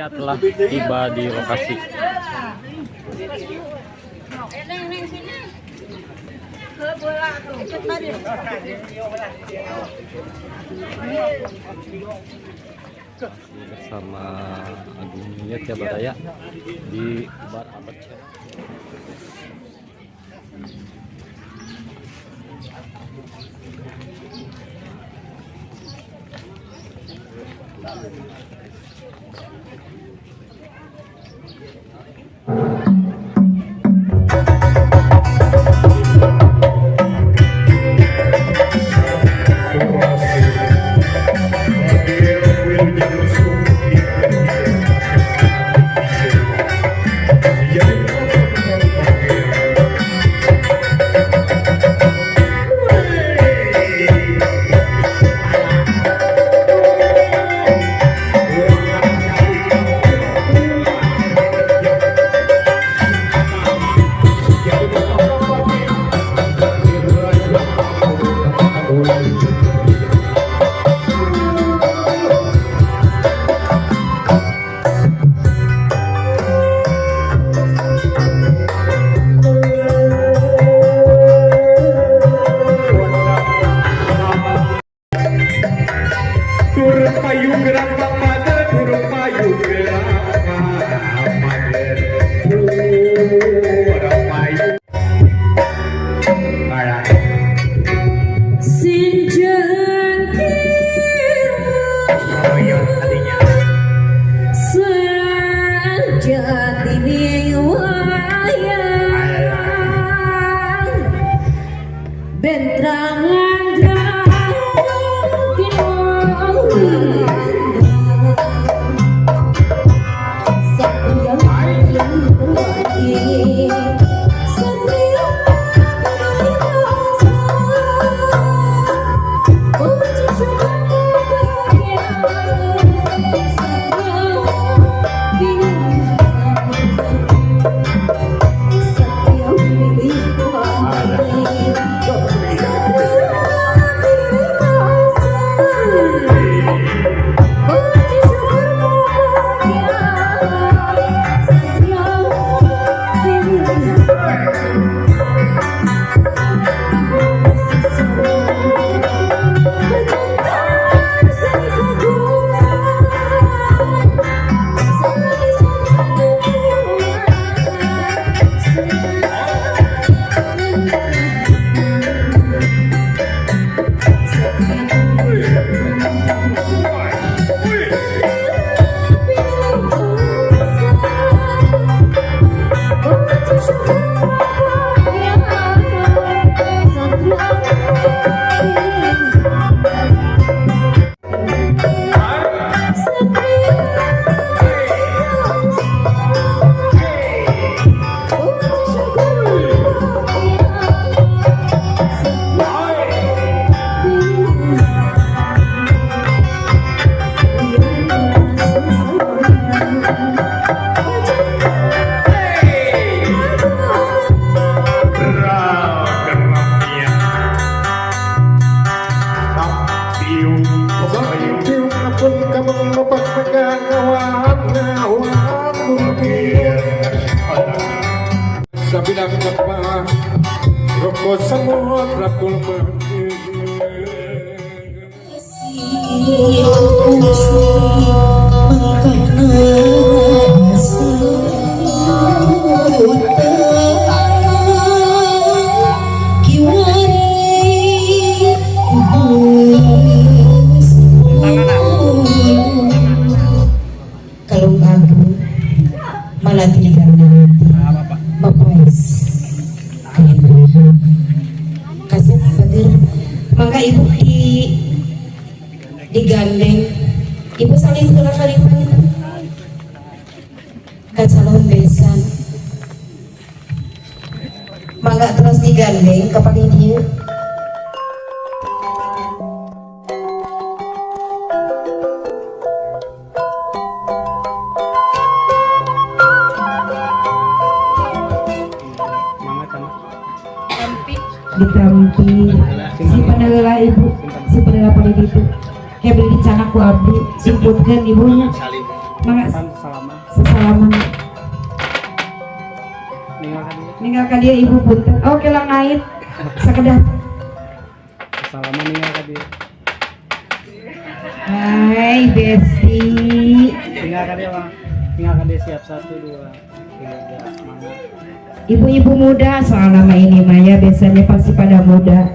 Panitia telah tiba di lokasi. Neng, neng sini. Ke bola tuh. Cepat ya. Bersama Agung Yuyet ya Baraya di Bar Abad Channel. Turun payung gerak mager, turun payung gerak mager, turun payung. Kayak Sinjang oh tadinya. Sejatine wayang bentrang andrang Kalau aku malah karena mapais kasih bager maka ibu digandeng ibu saling kula kali ka calon besan mangga terus digandeng ke paling dia. Ditampi si penelah ibu, si penelah pada itu kayak beli dicanak ku abdi simputkan ibunya mangga. Sesalaman. Ninggal ka dieu ibu punten. Oh, kelang ngait. Sakedap. Salaman ninggal ka dieu. Hai Besti. Tinggal ka dieu, Bang. Tinggal ka dieu siap 1 2 3 mangga. Ibu-ibu muda soal nama ini Maya biasanya pasti pada muda.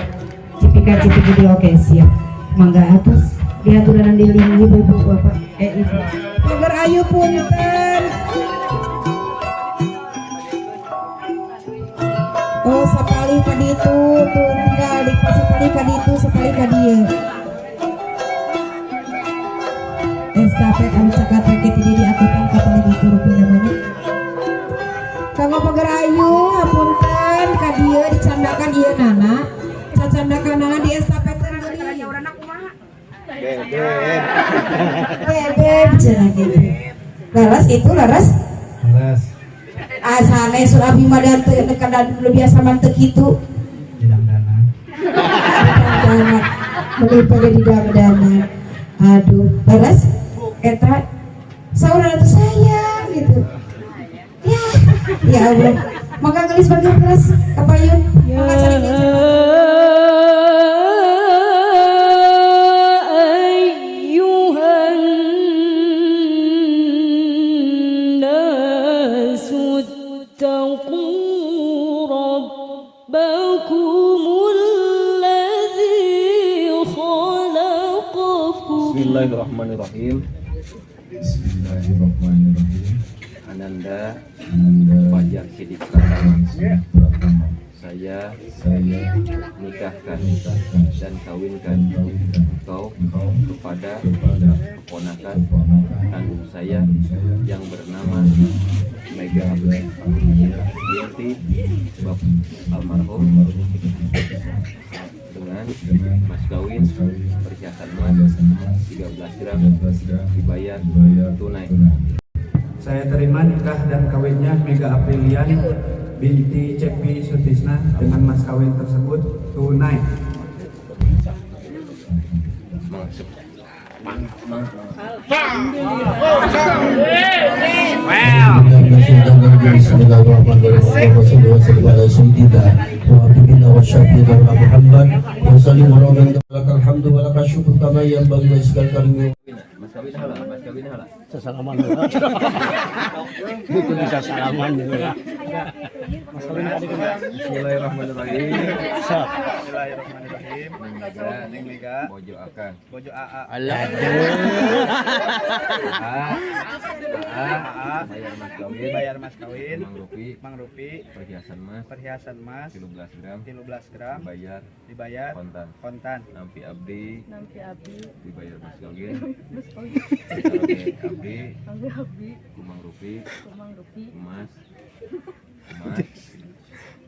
Cipika cipiki di oke siap. Mangga atas diaturanan di linggi ibu bapak ibu. Pagar ayu punten. Oh sapali ka ditu tuh tinggal di sapali ka ditu sapali ka dieu. Estafet anu cakat rakyat ini diaturkan ka paling ditu rupi namanya. Kanggo pagar ayu hapunten ka dieu dicandakan ieu nana. Cacandakan nana di estafeteun deui. Bebek. Bebek cenah gitu. Laras itu laras? Laras. Asane surabi mah dan teu dan lu biasa mah teu kitu. Didangdanan. Didangdanan. Meuli pada didangdanan. Aduh, laras eta saurana tuh sayang gitu. Ya, ya Allah. Maka gelis bagian keras kapayun. Maka cari Bismillahirrahmanirrahim. Bismillahirrahmanirrahim. Ananda Ananda Fajar Sidik Pratama. Pratama. Saya Saya nikahkan nikahkan dan kawinkan dan kawinkan engkau engkau kepada kepada keponakan keponakan kandung saya kandung saya yang bernama Mega binti Bab almarhum dengan dengan mas kawin mas kawin perhiasan emas perhiasan emas 13 gram 13 gram dibayar dibayar tunai. Saya terima nikah dan kawinnya Mega Aprilian binti Cepi Sutisna dengan mas kawin tersebut tunai. Masuk. Mas kawin hala, mas kawin hala. Sesalaman lah. Itu bisa salaman gitu ya. Mas kawin tadi kan. Bismillahirrahmanirrahim. Bismillahirrahmanirrahim. Neng Mega, Neng Mega, Bojo akan. Bojo AA. Alah. A, A, AA, bayar mas kawin, bayar mas kawin, Mang Rupi, Mang Rupi, perhiasan emas perhiasan emas 13 gram, 13 gram, dibayar dibayar kontan. kontan. Nampi abdi, Nampi abdi, dibayar mas kawin, mas kawin, Saroge abdi, nampi abdi, Kumang Rupi, kumang rupi, emas, emas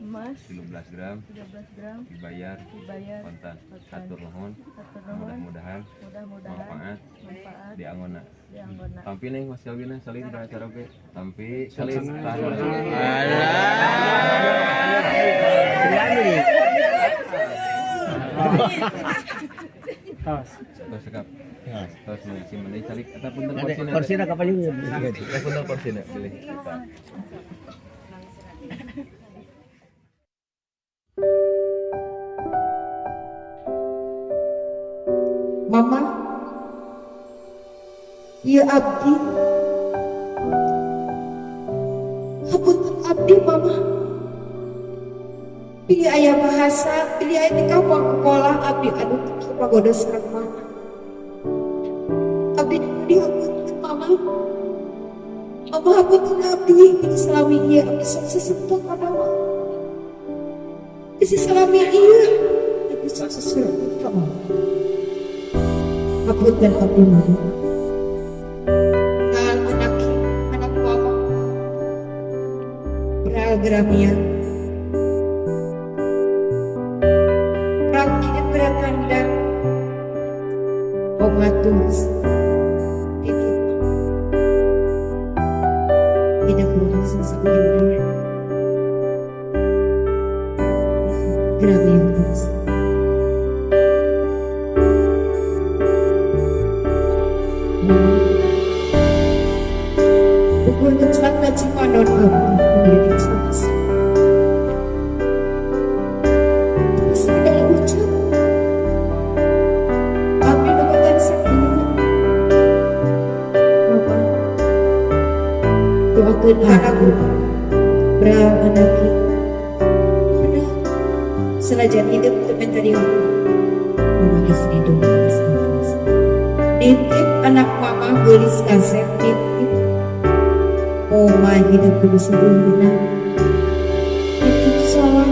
emas 13 gram, 13 gram, dibayar dibayar kontan. kontan. Hatur nuhun, Hatur nuhun, mudah-mudahan mudah-mudahan manfaat manfaat di anggona. di anggona. Tampi neng mas kawinna salin ka saroge. Tampi salin tahan. Tos. Tos sekap. Tos mengisi mending salik eta punten korsina. Korsina kapayun. Eta punten korsina pilih. Mama, ieu abdi. Hapunten abdi mama. Pilih aya bahasa, pilih aya tingkah pangkolah abdi anu pagoda sareng mama. Abdi dihapunten mama. Mama hapunten abdi ini salami ieu abdi sok sesentuh ka mama. Isi salami ieu abdi sok sesentuh ka mama. Hapunten abdi mama. Ngal anak anak mama. Programnya Rakit berakandang Omatus titik tidak boleh sesuatu Gramiutus. Ukur Doakeun aku Bral anaki bener senajan hidup teu minta dihukum mama geus hidup geus ikhlas nitip anak mama geulis kasep nitip oma hidup kudu seueurna nitip salat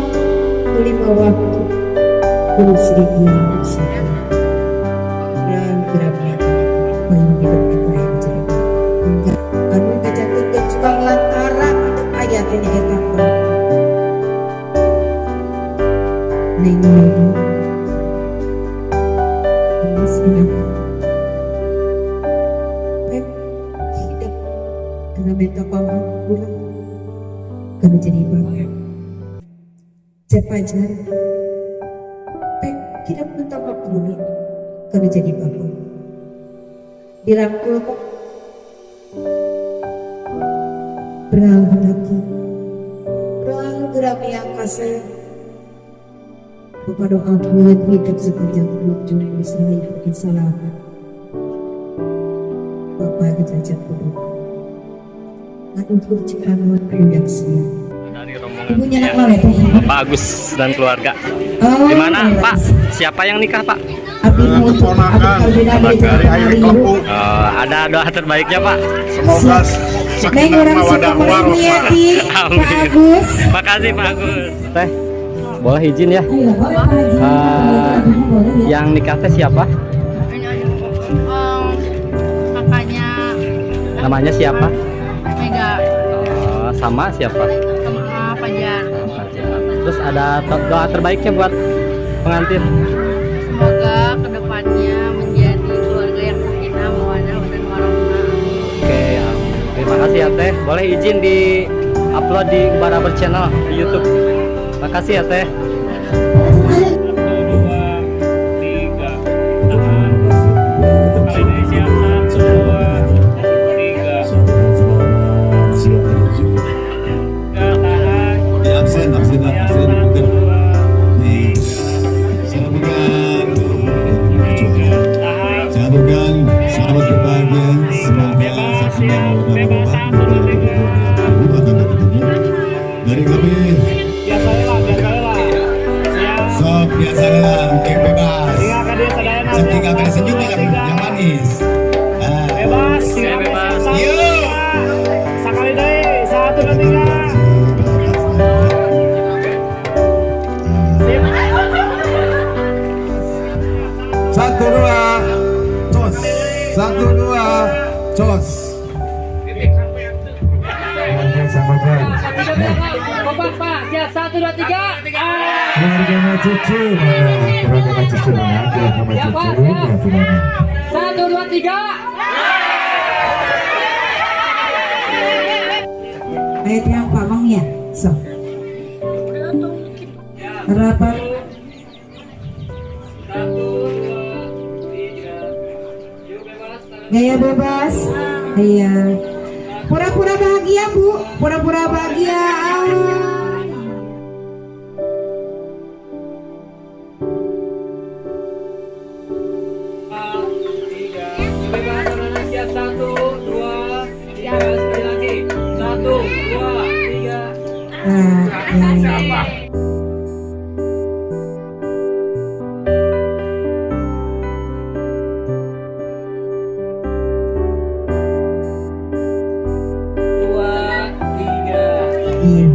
lima waktu kudu sering salat Bral geramnya payung hidup eta aya jelema anu ngajakeun tukang lantaran hidup aya teh eta mah Neng Mega geus anak Pep hidup karena minta pangampura karena jadi bapak Cep Pajar Pep tidak minta pangampura karena jadi bapak dirangkul kok Bral anaki Bral gerami yang kasih Bapak doakeun hidup sepanjang ujung Israel bikin salaman Bapak gejajak kudu ngadukur cik anu undang sia Dari rombongan Ibunya nak lale teh Bapak Agus dan keluarga. Oh, Di mana Pak? Siapa yang nikah Pak? Abdi mau untuk Abdi Kalbina Dari air klepuk. Ada doa terbaiknya Pak. Semoga Neng sakinah orang mawadah Sukabumi warahmah. Yati, Pak Amin. Agus. Makasih Pak Agus. Teh, boleh izin ya? Ayo, boleh Pak Haji. Boleh ya. Yang nikah teh siapa? Kakaknya Namanya siapa? Mega Oh, sama siapa? sama Fajar. Terus ada doa terbaiknya buat pengantin. Semoga kedepannya menjadi keluarga yang sakinah, mawadah, dan warahmah. Oke, amin. Terima kasih ya Teh. Boleh izin di upload di Baraber Channel di YouTube. Makasih ya Teh. Di absen, absen, absen, bukan. Nih, saya bukan. Saya bukan. Selamat berbahagia. Semoga sakinah mawaddah warahmah rumah tangga tentunya. Dari kami. Sok biasa lah, yang bebas. Tinggal kali senyum yang manis. Bebas, bebas. Yuk. Sekali deh, satu dua tiga. Satu dua, cos. Satu dua, cos. Kompak Pak, siap 1 2 3. Keluarga cucu mana? Keluarga cucu mana? Keluarga cucu mana? 1 2 3. Ayat yang Pak Mang ya. So. Rapat gaya bebas. Iya. Pura-pura bahagia, Bu. Pura-pura bahagia. Ah. Bebas, anak-anak. Siap 1 2 3. Sekali lagi. 1 2 3. Nah, oke. Dua, tiga. Iya.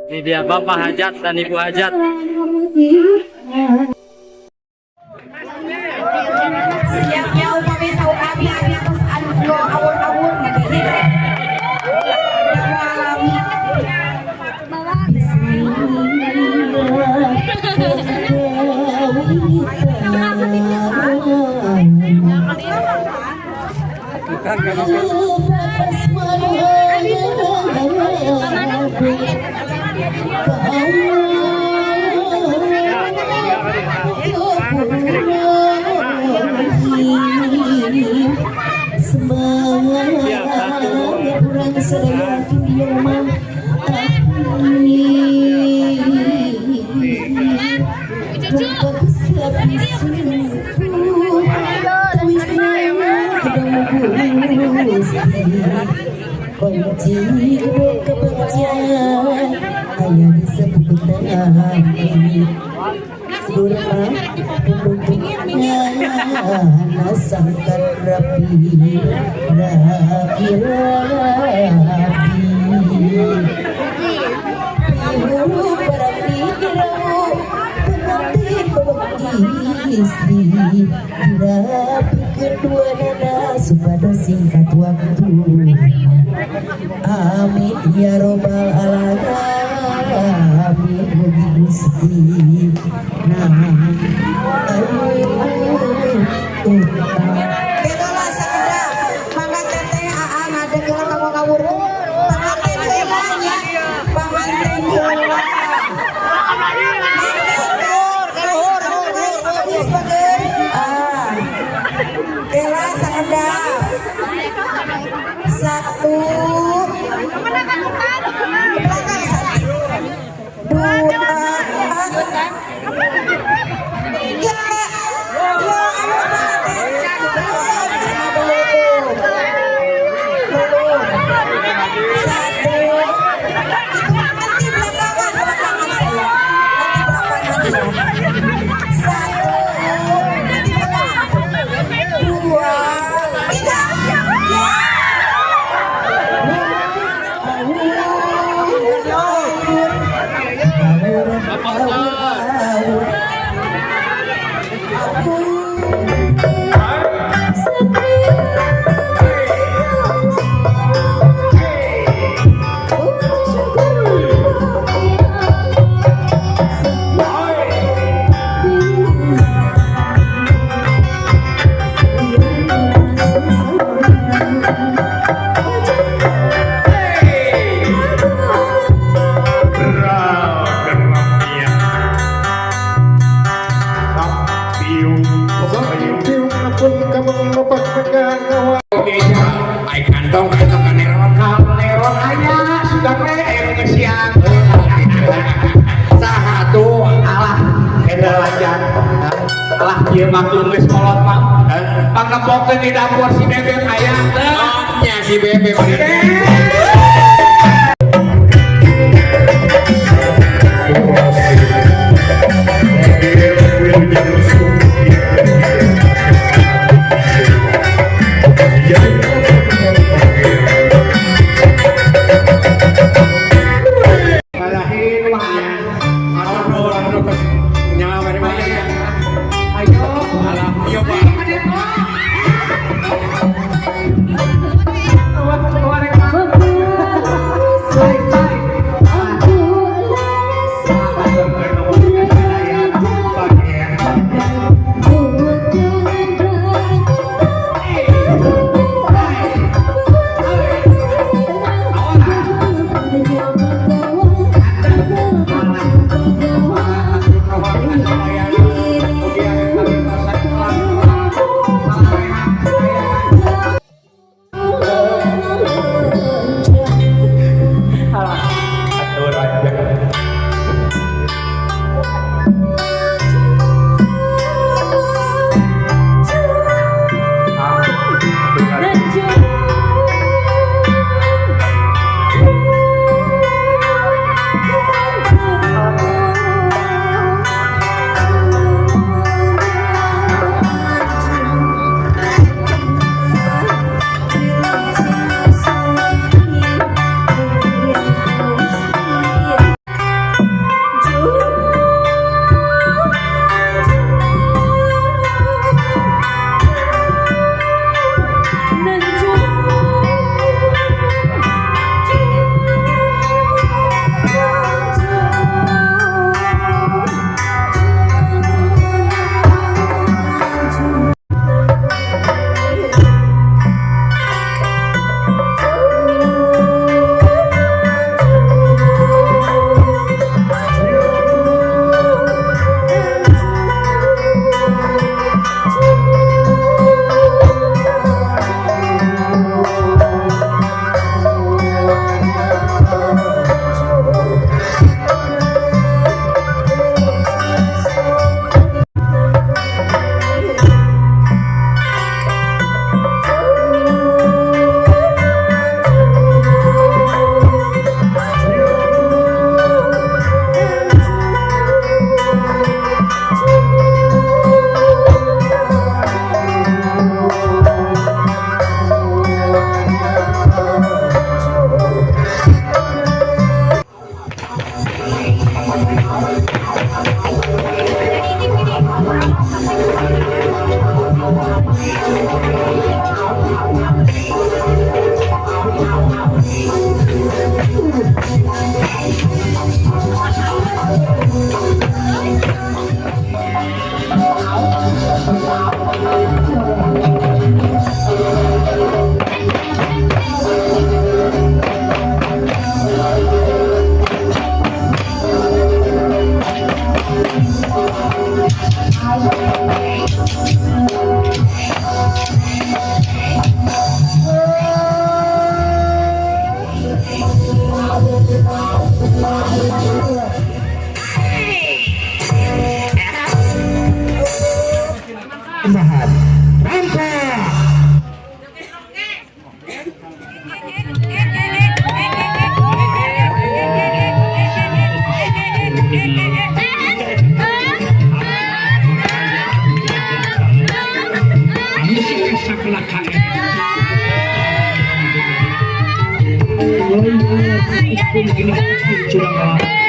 Ini dia Bapak Hajat dan Ibu Hajat. Siapnya upami saur abi abi atas anu awur-awur ngagede. Alami. Semangat kurang sadaya dia mah kunci kebahagiaan ayah disebutkan Burma pendukungnya sangkan rapi rapi rapi pengantin bebekti istri rapi kedua nana supados singkat waktu. Amin ya robbal alamin mugi Gusti. Nah, Betola sakedap, mangga teteh aa ngadeg heula ka ngawurkeun. Panganten heula nya, panganten heula. Ah. Kela sakedap. Satu. Ke belakang satu. Dua. Tiga. Dua, ayo panganten. Belum, sana belum. Belum. Satu. Itu nanti belakangan, belakangan saya. Nanti belakangan ya. Satu. Nanti belakangan. Dua. Tiga. Ya. Ai kantong kantong kaneron kaneron aya sudah we aya nu ngesian. Saha tuh alah kedalanjan. Alah ieu maklum geus kolot mah. Pangnempokeun di dapur si Bebek aya teh. Nya si Bebek. Ayo. Ini ini curang.